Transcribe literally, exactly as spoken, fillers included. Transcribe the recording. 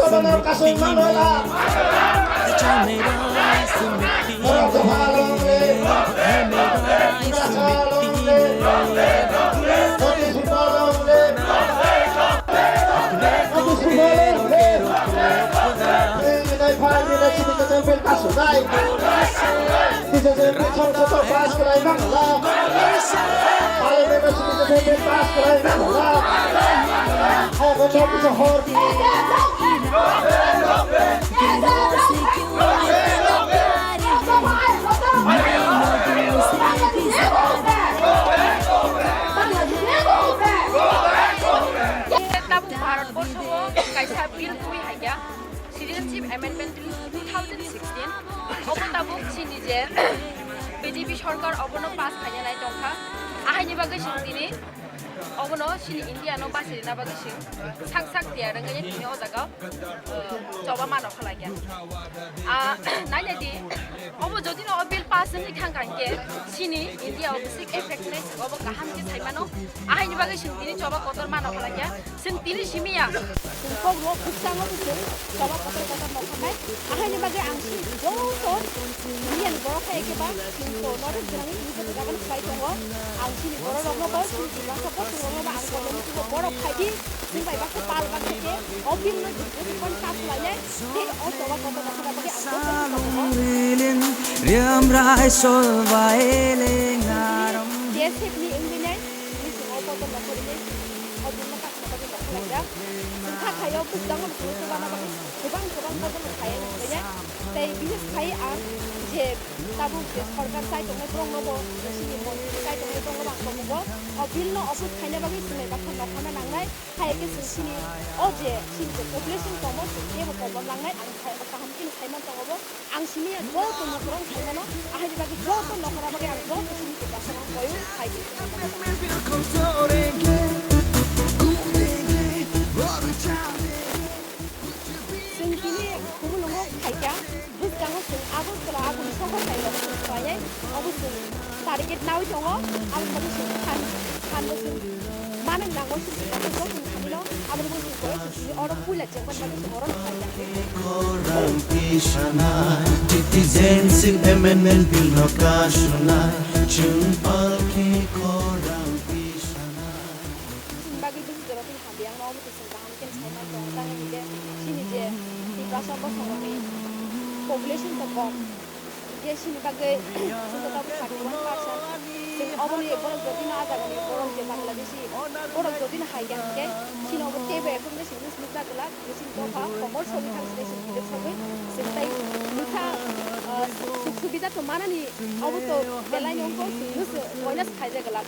Kasung mano la. Borok dopha long live. Tiprasa long live. Modi Summa long live. Modi Summa long live. Twi minai phai minai simi kacha bil kasu nai. Tisa se bil chong chong pass khlai mang la. Parliament o simi kacha bil pass khlai mang la. Hai ko chong kisa hor. Tabuk Bharatborsho o kaisa bill twi hai kha, Citizenship Amendment Bill two thousand sixteen. Obo tabuk chini je B J P sorkar obono pass khaina nai tongkha. Ahaini bagwi chwng tini obono chini India no bachirina bagwi chwng sak sak tiyar wngwi tini o jaga o, choba mano khalai kha. Ah, naina di, obo jodi no o bill pass wngwi thang kha hinkhe chini India o bisi effect nai obo kaham khe sai mano. Ahaini bagwi chwng tini choba kotor mano khalai kha. Chwng tini simi ya. Chwng kok rok bwskango bo chwng choba kotor kotor nokha nai. Ahaini bagwi ang chini joto Indian borok hai khe ba chwng to notice gwnangwi chwng joto jaga no khlai tongo. Ang chini borok rok no bo chini Tiprasa bo chwng rok no bo ang kotor no borok khai di. Chwng bai baksa pal baksa khe o bill no chwng pass khlai nai. Tei o choba kotor nokha bagwi ang joto no tongo. Riam rai sol bai le ngaram. T S F ni wngwi nai. Chini chwng o kotor nokha ri nai. O bill no pass khlai bagwi nokha laijak. Chwng kha khaio bwskango chwng chobana bagwi kwbang kwbang kotor no khaio hinwi. Tei bises khai ang je tabuk je sorkar chai tongnai borok no bo chini montri chai tongnai borok no bo ang tongo bo o bill no oppose khaina bagwi chwng bai baksa nokha na nangnai. Hai khe chwng chini o je chini je population komo chwng teibo komor langnai ang khai kaham khe sai man tongo bo. Ang simi ya joto nokora ang sai mano, ahai bagwi joto nokora bagwi ang joto simi Tiprasa rok koyo khai di. Chwng tini Khumulwngo phaikha, bwskango chwng Agartala aguni sohor kairok chwng khlainai, obo chwng target nawi tongo, aboni bagwi chwng phan, phanbo chwng manwi nango, chwng joto chwng thanino, aboni bagwi chwng koyo chwng tini oro puila chengmani bagwi chwng oro phaikha. Khorang tisanai, Citizenship Amendment Bill no kasunai, chwng palki khorang tisanai. Chini bagwi busi jora tini hamya wngma obo twi chwng kaham khe sai man tongo, tamni hwnkhe chini je Tiprasa bosongrokni population to kom, je chini bagwi chwng to tabuk thirty one percent. Chwng oboni borok jodi no ah jagani borok je Bangladeshi borok jodi no hai khe hwnkhe chini obo teibo accommodation hinwi simi jak glak, je chini dopha komor sogwi thang sini chwng tei sogwi chwng tai misa, ah, suk subida to manani obo to belai no wngkha chwng no chwng koina se khaijak glak.